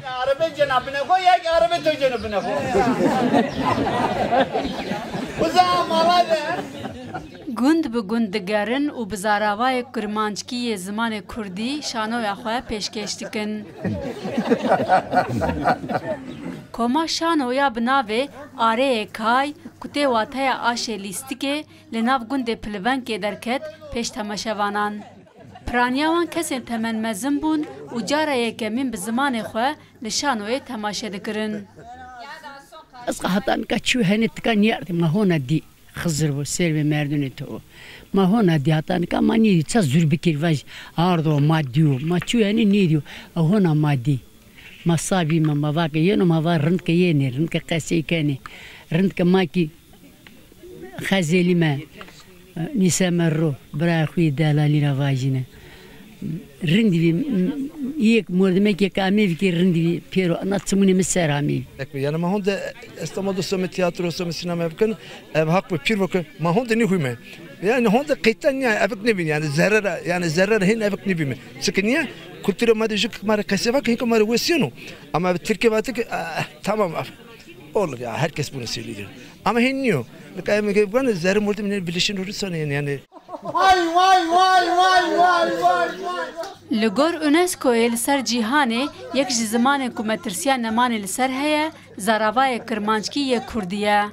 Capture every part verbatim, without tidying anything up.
Arebe cena binexwe, yek arebe to cena binexwe. Uza mala de. Gund bi gund digerin û bi zaravayê kirmanckî yê zimanê kurdî şanoya xwe pêşkêş dikin. Koma şanoya bi navê Areyê Kay, ku tê wateya aşê lîstikê, li nav gundê Pilivengkê derket pêş temaşevanan. Piraniya wan kesên temenmezin bûn û cara yekemîn bi zimanê xwe li şanoyê temaşe dikirin. Ez heta nika çû henê tika niyardî, ma hona dî. Xizir bû, servê merdûnê to. Ma hona dî heta nika ma nîdî, ça zûr bikir vaj ardo ma dîyo. Ma çû henê nîdîyo. Ew hona ma dî. Ma sabî me, ma vake yeno, ma va rindke yenê, rindke qesey kenê. Rindke ma kî Xezelî me, nîse me ro, birayê xwe yê delalî ra vajîne. Rindî vî, m-, yek mordemekê ke amê vikê rindî vî pêro, ana çimûnê min ser amê. Ek, yani ma honde Estambul de some tiyatro, some sinema bikin, ev hak bi pîr bikin, ma honde nî xwî me. Yani honde qeyta niya, evik nebîn, yani zerre ra, yani zerre ra hên evik nebî me. Çike niye? Kultura ma de jik ma re qesê vake, hinka ma re wesiyeno. Ama ev Tirkê vate ki, ah, tamam, af. Olur ya, herkes bunu söylüyor. Ama hên niyo. Nika em ê bûne zerê mordemê bilişin Rûsanê yani. Vay, vay, vay, vay, vay, vay, vay. Li gor UNESCOyê li ser cîhanê yek ji zimanên ku metirsiya nemanê li ser heye, zaravayê kirmanckî yê kurdî ye.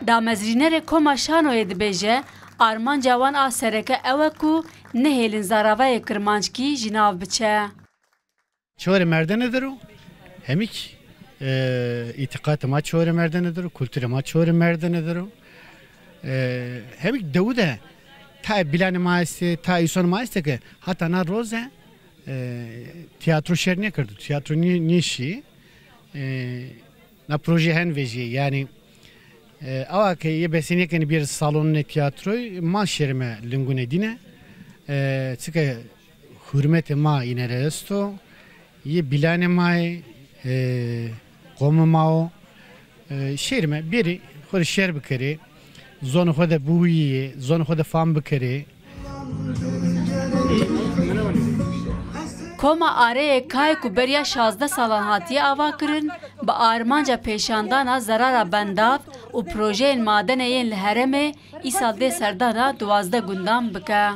Damezrînerê Koma Şanoyê dibêje, armanca wan a sereke ew e ku nehêlin zaravayê kirmanckî ji nav biçe. Çorê merdene diro, hemik, e, îtîqatê ma çorê merdene diro, kulturê ma çorê merdene diro. E, hemik dewu de ta bilanê ma este, ta îson ma este ke hata na roze, e, tiyatro şer nekirdo, tiyatro nî-, nîşî, e, na proje hen vejî, yani, e, awa ke yê besenê kenî bir salonê tiyatroyê, ma şerime lingune dîne. E, çike hurmetê ma yine re esto, yê bilanê ma yê, e, qomê ma o, e, şerime bêrî xwe de şer bikerê, zonê xwe de bihuyiyê, zonê xwe de fam bikerê. Koma Areyê Kay ku beriya şazdeh salan hatiye avakirin, bi armanca pêşandana zerara bendav û projeyên madenê yên li herêmê îsal dê serdana duwazdeh gundan bike.